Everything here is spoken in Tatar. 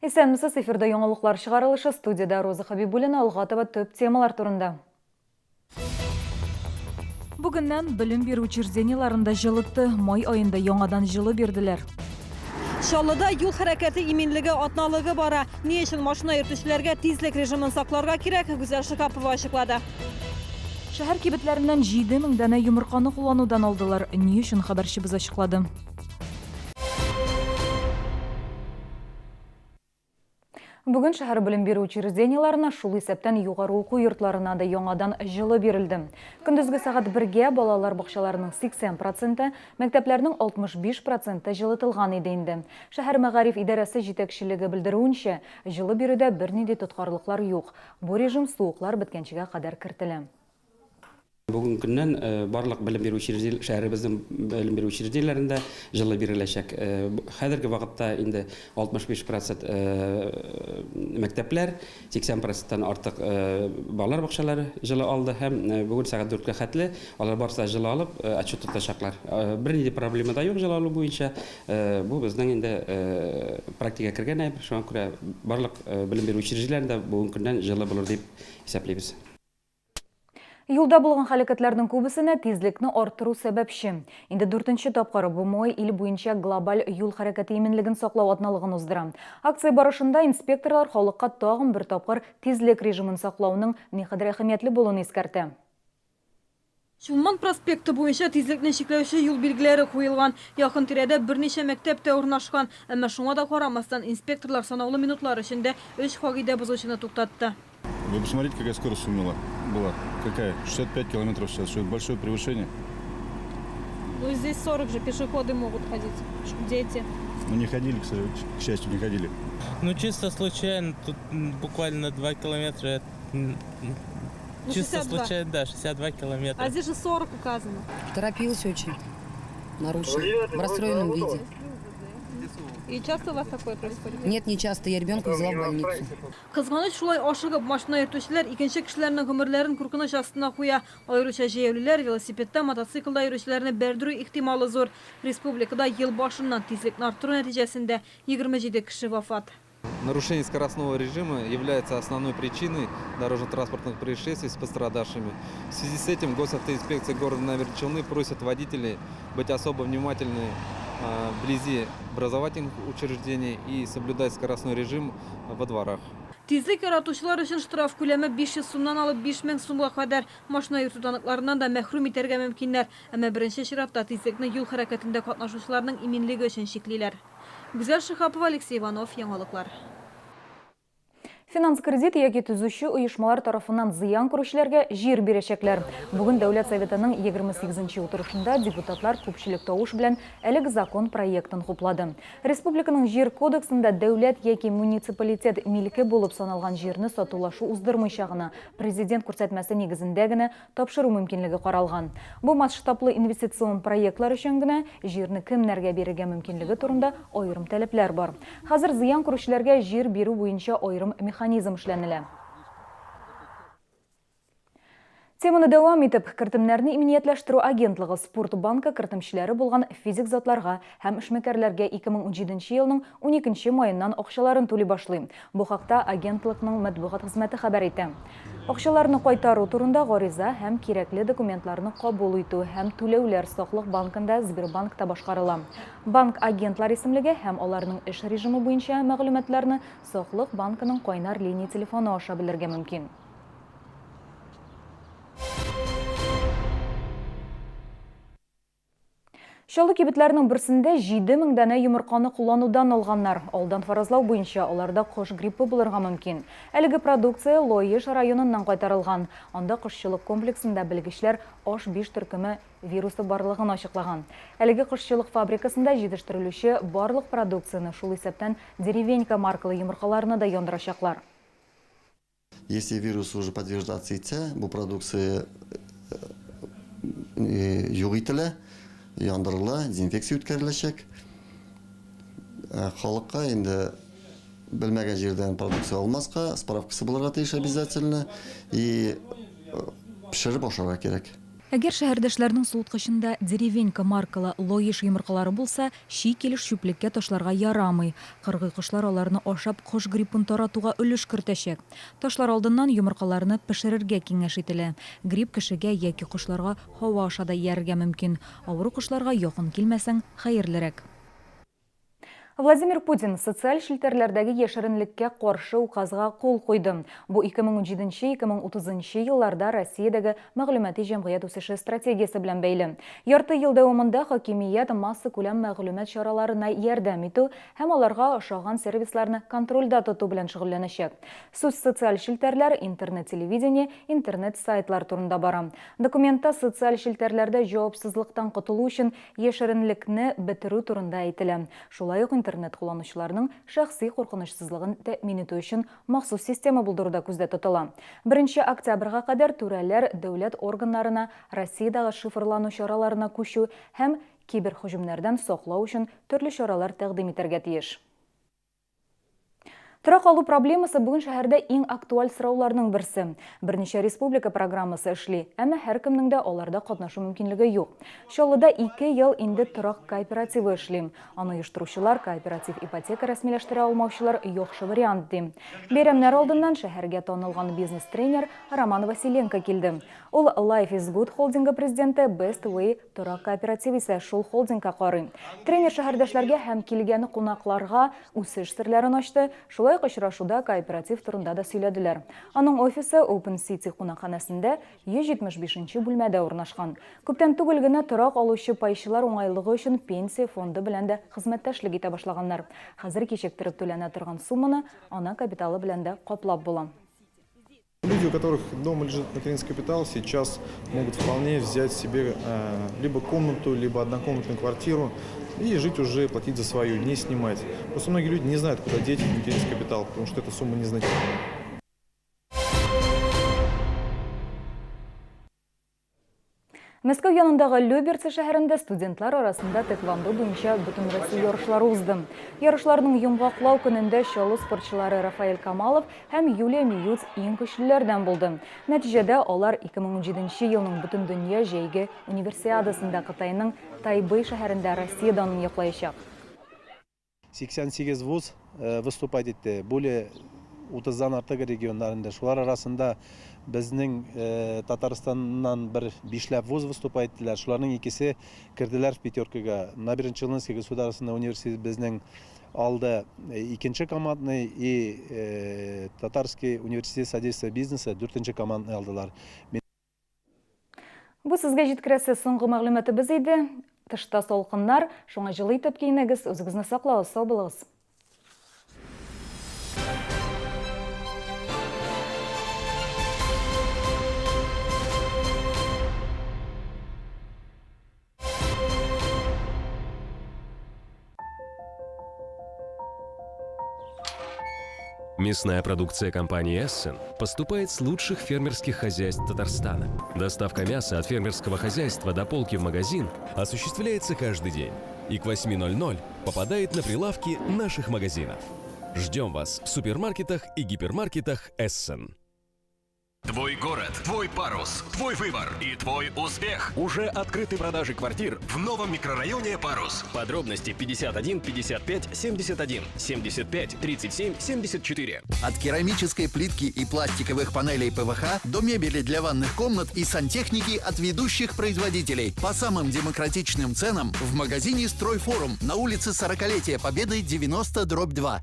Исәнмесез, эфирда яңалыклар чыгарылышы, студиядә Роза Хабибуллина, алга таба төп темалар турында. Бүгеннән белем бирү учреждениеләрендә җылытты, май аенда яңадан җылы бирделәр. Чаллыда юл хәрәкәте иминлеге атналыгы бара. Ни өчен машина йөртүчеләргә тизлек режимын сакларга кирәк, Гүзәл Шиһапова ачыклады. Шәһәр кибетләреннән 7000 данә йомырканы кулланудан алдылар. Ни өчен, хәбәрчебез ачыклады. Бүген шәһәр белем бирү учреждениеләренә, шул исәптән югары уку йортларына да яңадан җылы бирелде. Көндезге сәгать бергә балалар бакчаларының 80 проценты, мәктәпләрнең 65 проценты җылытылган иде инде. Шәһәр мәгариф идарәсе җитәкчелеге белдерүенчә, җылы бирүдә бернинди тоткарлыклар юк. Бу режим суыклар беткәнчегә кадәр кертелә. Бүгенге көннән барлык белем бирү учреждение, шәһәребезнең белем бирү учреждениеләрендә җылы биреләчәк. Хәзерге вакытта инде 65 процент мәктәпләр, 80 проценттан артык балалар бакчалары җылы алды һәм бүген сәгать дүрткә хәтле алар барысы да җылы алып, отчет тотачаклар. Бернинди проблема да юк җылы алу буенча. Бу безнең инде практикага кергән әйбер, шуңа күрә барлык белем бирү учреждениеләрендә бүгенге көннән җылы булыр дип исәплибез. Юлда булган һәлакәтләрнең күбесенә тизлекне арттыру сәбәпче. Инде дүртенче тапкыр БМО ил буенча глобаль юл хәрәкәте иминлеген саклау атналыгын уздыра. Акция барышында инспекторлар халыкка тагын бер тапкыр тизлек режимын саклауның никадәр әһәмиятле булуын искәртә. Чулман проспекты буенча тизлекне чикләүче юл билгеләре куелган. Якын-тирәдә берничә мәктәп тә урнашкан. Әмма шуңа да карамастан, инспекторлар санаулы минутлар эчендә өч кагыйдә бозучыны туктатты. Вы посмотрите, какая скорость у меня была. Какая? 65 километров в час. Что это большое превышение. Ну, здесь 40 же пешеходы могут ходить, дети. Ну, не ходили, к сожалению, к счастью, не ходили. Ну, чисто случайно, тут буквально 2 километра. Ну, чисто 62. Случайно, да, 62 километра. А здесь же 40 указано. Торопился очень, нарушил, в расстроенном виде. И часто у вас такое происходит? Нет, не часто. Я ребенка взяла в больницу. Кызганыч, шулай ашыгып машина йөртүчеләр икенче кешеләрнең гомерләрен куркыныч астына куя. Аеруча җәяүлеләр, велосипедта, мотоциклда йөрүчеләрне бәрдерү ихтималы зур. Республикада ел башыннан тизлекне арттыру нәтиҗәсендә 27 кеше вафат. Нарушение скоростного режима является основной причиной дорожно-транспортных происшествий с пострадавшими. В связи с этим Госавтоинспекция города Набережные Челны просит водителей быть особо внимательны вблизи образовательных учреждений и соблюдать скоростной режим во дворах. Тизлек яратучылар өчен штраф күләме 500 сумнан алып 5000 сумга кадәр. Машина йөртү таныкларыннан да мәхрүм итәргә мөмкиннәр. Әмма беренче чиратта тизлекне юл хәрәкәтендә катнашучыларның иминлеге өчен чиклиләр. Гүзәл Шиһапова, Алексей Иванов, Яңалыклар. Финанс-кредит яки төзүче оешмалар тарафыннан зыян күрүчеләргә җир бирәчәкләр. Бүген Дәүләт Советының 28 нче утырышында депутатлар күпчелек тавыш белән әлеге закон проектын хуплады. Республиканың Җир кодексында дәүләт яки муниципалитет милке булып саналган җирне сатулашу уздырмыйча гына, Президент күрсәтмәсе нигезендә генә тапшыру мөмкинлеге каралган. Бу масштаблы инвестицион проектлар өчен генә җирне кемнәргә бирергә мөмкинлеге турында аерым таләпләр бар. Хәзер зыян күрүчеләргә җир бирү буенча аерым механизм эшләнелә. Теманы дәвам итеп, кертемнәрне иминиятләштерү агентлыгы Спорт банкы кертемчеләре булган физик затларга һәм эшмәкәрләргә 2017 елның уникенче маеннан акчаларын түли башлый. Бу хакта агентлыкның матбугат хезмәте хәбәр итә. Акчаларны кайтару турында гариза һәм кирәкле документларны кабул итү һәм түләүләр Саклык банкында Сбербанкта башкарыла. Банк агентлар исемлеге һәм аларның эш режимы буенча мәгълүматларны Саклык банкының кайнар линия телефоны аша белергә мөмкин. Чаллы кибетләренең берсендә 7000 данә йомырканы кулланудан алганнар. Алдан фаразлау буенча, аларда кош гриппы булырга мөмкин. Әлеге продукция Лаеш районыннан кайтарылган. Анда кошчылык комплексында белгечләр H5 төркеме вирусы барлыгын ачыклаган. Әлеге кошчылык фабрикасында җитештерелүче барлык продукцияне, шул исәптән Деревенька маркалы йомыркаларны да яндырачаклар. Если вирус уже подтверждаться итсә, бу продукция юк ителә, яндырыла, дезинфекция үткәреләчәк. Ә халыкка инде белмәгән җирдән продукция алмаска, справкасы булырга тиеш обязательно, и пешереп ашарга кирәк. Әгәр шәһәрдәшләрнең суыткычында Деревенька маркалы Лаеш йомыркалары булса, чи килеш чүплеккә ташларга ярамый. Кыргый кошлар аларны ашап кош гриппын таратуга өлеш кертәчәк. Ташлар алдыннан йомыркаларны пешерергә киңәш ителә. Грипп кешегә яки кошларга һава аша да иярергә мөмкин. Авыру кошларга якын килмәсәң, хәерлерәк. Владимир Путин социаль челтәрләрдәге яшеренлеккә каршы указга кул куйды. Бу 2017-2030 елларда Россиядәге мәгълүмати җәмгыять үсеше стратегиясе белән бәйле. Ярты ел дәвамында хакимият массакүләм мәгълүмат чараларына ярдәм итү һәм аларга ошаган сервисларны контрольдә тоту белән шөгыльләнәчәк. Сүз социаль челтәрләр, интернет-телевидение, интернет-сайтлар турында бара. Документта социаль челтәрләрдә җавапсызлыктан котылу өчен яшеренлекне бетерү турында әйтелә. Шулай ук интернет кулланучыларның шәхси куркынычсызлыгын тәэмин итү өчен махсус система булдыру да күздә тотыла. Беренче октябрьгә кадәр түрәләр дәүләт органнарына Россиядәге шифрлану чараларына күчү һәм киберһөҗүмнәрдән саклау өчен төрле чаралар тәкъдим итәргә тиеш. Торак алу проблемасы бүген шәһәрдә иң актуаль сорауларның берсе. Берничә республика программасы эшли, әмма һәркемнең дә аларда катнашу мөмкинлеге юк. Чаллыда ике ел инде торак кооперативы эшли. Аны оештыручылар кооператив ипотека рәсмиләштерә алмаучылар яхшы вариант, ди. Бәйрәмнәр алдыннан шәһәргә танылган бизнес-тренер Роман Василенко килде. Ул Life is Good холдингы президенты, Best Way Торак кооперативы исә шул холдингка карый. Тренер шәһәрдәшләргә һәм килгән кунакларга үсеш серләрен ачты, шулай ук очрашуда кооператив турында да сөйләделәр. Аның офисы Open City кунакханәсендә 175 нче бүлмәдә урнашкан. Күптән түгел генә торак алучы пайчылар уңайлыгы өчен Пенсия фонды белән дә хезмәттәшлек итә башлаганнар. Хәзер кичектереп түләнә торган сумманы ана капиталы белән дә каплап була. Люди, у которых дома лежит материнский капитал, сейчас могут вполне взять себе э, либо комнату, либо однокомнатную квартиру и жить уже, платить за свою, не снимать. Просто многие люди не знают, куда деть материнский капитал, потому что эта сумма незначительная. Мәскәү янындагы Люберцы шәһәрендә студентлар арасында тэквондо буенча Бөтенроссия ярышлары узды. Ярышларның йомгаклау көнендә Чаллы спортчылары Рафаэль Камалов һәм Юлия Миюц иң көчлеләрдән булды. Нәтиҗәдә, алар 2017 елның Бөтендөнья җәйге Универсиадасында Кытайның Тайбэй шәһәрендә Россия данын яклаячак. 88 вуз выступать итте, более утыздан артык регионнарында. Шулар арасында безнең Татарстаннан бер бишләп вуз выступать иттеләр. Шуларның икесе керделәр в пятеркага. Набережно-Челнинский государственный университет безнең алды икенче командный и Татарский университет содействия бизнеса дүртенче командный алдылар. Бу сезгә җиткерәсе соңгы мәгълүматыбыз иде. Тышта салкыннар, шуңа җылы итеп киенегез, үзегезне саклагыз, сау булыгыз. Мясная продукция компании «Эссен» поступает с лучших фермерских хозяйств Татарстана. Доставка мяса от фермерского хозяйства до полки в магазин осуществляется каждый день и к 8.00 попадает на прилавки наших магазинов. Ждем вас в супермаркетах и гипермаркетах «Эссен». Твой город, твой парус, твой выбор и твой успех. Уже открыты продажи квартир в новом микрорайоне Парус. Подробности 51 55 71 75 37 74. От керамической плитки и пластиковых панелей ПВХ до мебели для ванных комнат и сантехники от ведущих производителей. По самым демократичным ценам в магазине «Стройфорум» на улице 40-летия Победы 90 дробь 2.